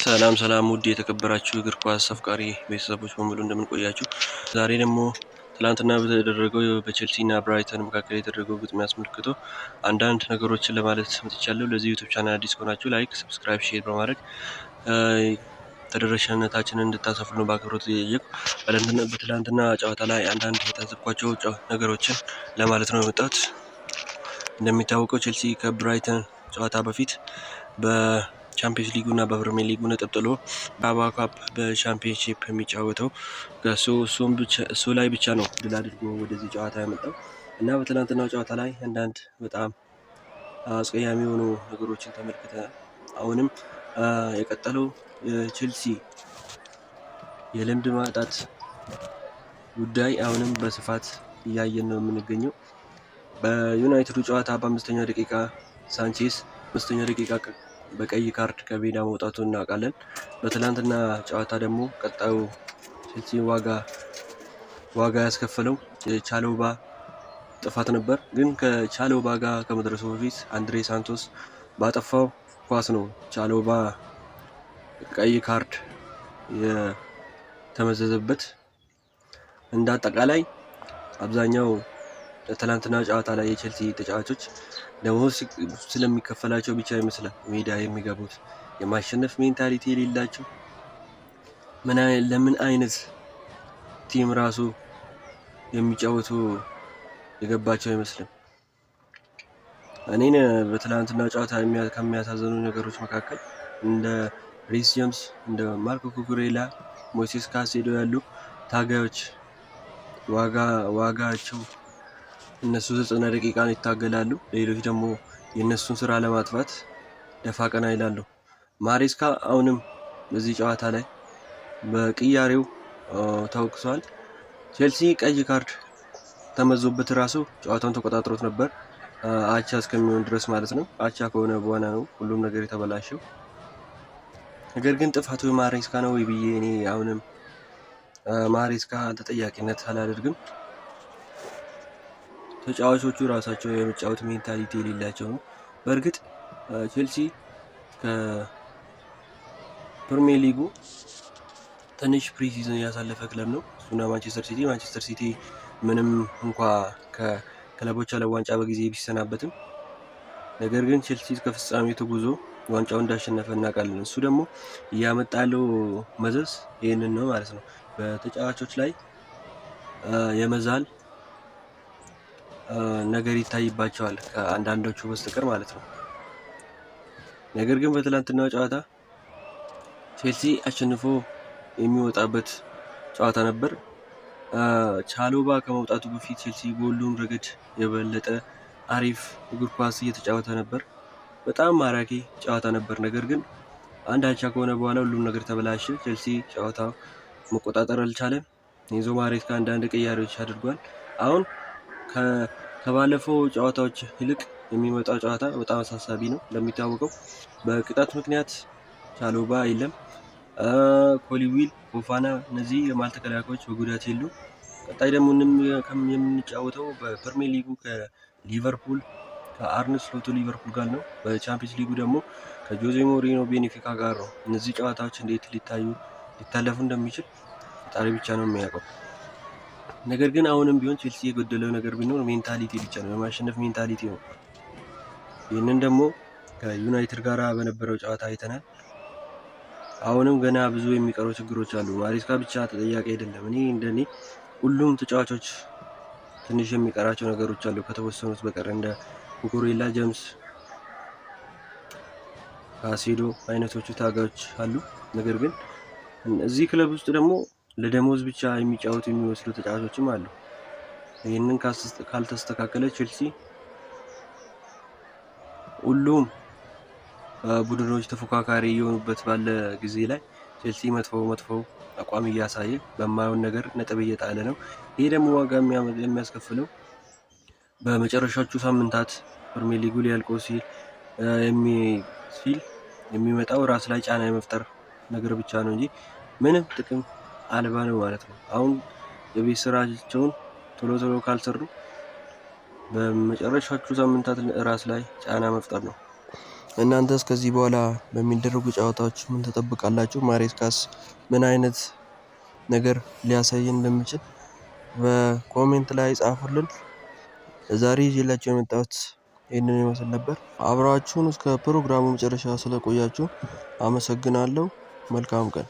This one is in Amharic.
ሰላም ሰላም ውድ የተከበራችሁ እግር ኳስ አፍቃሪ ቤተሰቦች በሙሉ እንደምን ቆያችሁ? ዛሬ ደግሞ ትላንትና በተደረገው በቼልሲ እና ብራይተን መካከል የተደረገው ግጥሚያ አስመልክቶ አንዳንድ ነገሮችን ለማለት መጥቻለሁ። ለዚህ YouTube channel አዲስ ከሆናችሁ like፣ subscribe፣ share በማድረግ ተደራሽነታችንን እንድታሰፉ ነው በአክብሮት እየጠየቅኩ በትላንትና ጨዋታ ላይ አንዳንድ የታዘብኳቸው ነገሮችን ለማለት ነው የመጣሁት። እንደሚታወቀው ቼልሲ ከብራይተን ጨዋታ በፊት በቻምፒየንስ ሊጉ እና በፕሪሚየር ሊጉ ነጥብ ጥሎ ካራባኦ ካፕ በቻምፒየንሺፕ የሚጫወተው እሱ ላይ ብቻ ነው ድል አድርጎ ወደዚህ ጨዋታ ያመጣው እና በትናንትናው ጨዋታ ላይ አንዳንድ በጣም አስቀያሚ የሆኑ ነገሮችን ተመልክተናል። አሁንም የቀጠለው የቼልሲ የልምድ ማጣት ጉዳይ አሁንም በስፋት እያየን ነው የምንገኘው። በዩናይትዱ ጨዋታ በ5ኛው ደቂቃ ሳንቼስ 5ኛው ደቂቃ በቀይ ካርድ ከሜዳ መውጣቱን እናውቃለን። በትላንትና ጨዋታ ደግሞ ቀጣዩ ቼልሲ ዋጋ ያስከፈለው የቻሎባ ጥፋት ነበር። ግን ከቻሎባ ጋር ከመድረሱ በፊት አንድሬ ሳንቶስ ባጠፋው ኳስ ነው ቻሎባ ቀይ ካርድ የተመዘዘበት። እንደ አጠቃላይ አብዛኛው ትላንትና ጨዋታ ላይ የቼልሲ ተጫዋቾች ደሞዝ ስለሚከፈላቸው ብቻ ይመስላል ሜዳ የሚገቡት። የማሸነፍ mentality የሌላቸው፣ ለምን አይነት team ራሱ የሚጫወቱ የገባቸው አይመስልም። እኔን በትላንትና ጨዋታ ከሚያሳዝኑ ነገሮች መካከል እንደ ሪስ ጀምስ፣ እንደ ማርኮ ኩኩሬላ፣ ሞይሴስ ካሴዶ ያሉ ታጋዮች ዋጋቸው እነሱ 90 ደቂቃን ይታገላሉ። ሌሎች ደግሞ የእነሱን ስራ ለማጥፋት ደፋ ቀና ይላሉ። ማሬስካ አሁንም በዚህ ጨዋታ ላይ በቅያሬው ተወቅሷል። ቼልሲ ቀይ ካርድ ተመዞበት ራሱ ጨዋታውን ተቆጣጥሮት ነበር፣ አቻ እስከሚሆን ድረስ ማለት ነው። አቻ ከሆነ በኋላ ነው ሁሉም ነገር የተበላሸው። ነገር ግን ጥፋቱ ማሬስካ ነው ወይ ብዬ እኔ አሁንም ማሬስካ ተጠያቂነት አላደርግም። ተጫዋቾቹ ራሳቸው የመጫወት mentality የሌላቸው ነው። በእርግጥ ቼልሲ ከፕሪሚየር ሊጉ ትንሽ pre-season ያሳለፈ ክለብ ነው። እሱና ማንቸስተር ሲቲ፣ ማንቸስተር ሲቲ ምንም እንኳ ከክለቦች ዓለም ዋንጫ በጊዜ ቢሰናበትም ነገር ግን ቼልሲ እስከ ፍጻሜው ተጉዞ ዋንጫውን እንዳሸነፈ እናውቃለን። እሱ ደግሞ እያመጣ ያለው መዘዝ ይህንን ነው ማለት ነው። በተጫዋቾች ላይ የመዛል ነገር ይታይባቸዋል ከአንዳንዶቹ በስተቀር ማለት ነው። ነገር ግን በትላንትናው ጨዋታ ቼልሲ አሸንፎ የሚወጣበት ጨዋታ ነበር። ቻሎባ ከመውጣቱ በፊት ቼልሲ በሁሉም ረገድ የበለጠ አሪፍ እግር ኳስ እየተጫወተ ነበር። በጣም ማራኪ ጨዋታ ነበር። ነገር ግን አንድ አቻ ከሆነ በኋላ ሁሉም ነገር ተበላሸ። ቼልሲ ጨዋታ መቆጣጠር አልቻለም። ኤንዞ ማሬስካ አንዳንድ ቅያሬዎች አድርጓል። አሁን ከባለፈው ጨዋታዎች ይልቅ የሚመጣው ጨዋታ በጣም አሳሳቢ ነው። እንደሚታወቀው በቅጣት ምክንያት ቻሎባ የለም። ኮሊዊል፣ ፎፋና እነዚህ የመሃል ተከላካዮች በጉዳት የሉ። ቀጣይ ደግሞ የምንጫወተው በፕሪሚየር ሊጉ ከሊቨርፑል ከአርነ ስሎቱ ሊቨርፑል ጋር ነው። በቻምፒየንስ ሊጉ ደግሞ ከጆዜ ሞሪኖ ቤኔፊካ ጋር ነው። እነዚህ ጨዋታዎች እንዴት ሊታዩ ሊታለፉ እንደሚችል ፈጣሪ ብቻ ነው የሚያውቀው። ነገር ግን አሁንም ቢሆን ቼልሲ የጎደለው ነገር ቢኖር mentality ብቻ ነው፣ የማሸነፍ mentality ነው። ይህንን ደግሞ ከዩናይትድ ጋር በነበረው ጨዋታ አይተናል። አሁንም ገና ብዙ የሚቀሩ ችግሮች አሉ። ማሬስካ ብቻ ተጠያቂ አይደለም። እኔ እንደኔ ሁሉም ተጫዋቾች ትንሽ የሚቀራቸው ነገሮች አሉ ከተወሰኑት በቀር፣ እንደ ኩኩሬላ፣ ጀምስ፣ ካሴዶ አይነቶቹ ታጋዮች አሉ። ነገር ግን እዚህ ክለብ ውስጥ ደግሞ ለደሞዝ ብቻ የሚጫወቱ የሚመስሉ ተጫዋቾችም አሉ። ይህንን ካልተስተካከለ ቼልሲ ሁሉም ቡድኖች ተፎካካሪ እየሆኑበት ባለ ጊዜ ላይ ቼልሲ መጥፎ መጥፎ አቋም እያሳየ በማየውን ነገር ነጥብ እየጣለ ነው። ይሄ ደግሞ ዋጋ የሚያስከፍለው በመጨረሻዎቹ ሳምንታት ፕሪሚየር ሊጉ ሊያልቆ ሲል የሚመጣው ራስ ላይ ጫና የመፍጠር ነገር ብቻ ነው እንጂ ምንም ጥቅም አልባ ነው ማለት ነው። አሁን የቤት ስራቸውን ቶሎ ቶሎ ካልሰሩ በመጨረሻዎቹ ሳምንታት ራስ ላይ ጫና መፍጠር ነው። እናንተስ ከዚህ በኋላ በሚደረጉ ጨዋታዎች ምን ትጠብቃላችሁ? ማሬስካስ ምን አይነት ነገር ሊያሳይ እንደሚችል በ comment ላይ ጻፉልን። ዛሬ ይዤላችሁ የመጣሁት ይህንን ይመስል ነበር። አብራችሁን እስከ ፕሮግራሙ መጨረሻ ስለቆያችሁ አመሰግናለሁ። መልካም ቀን።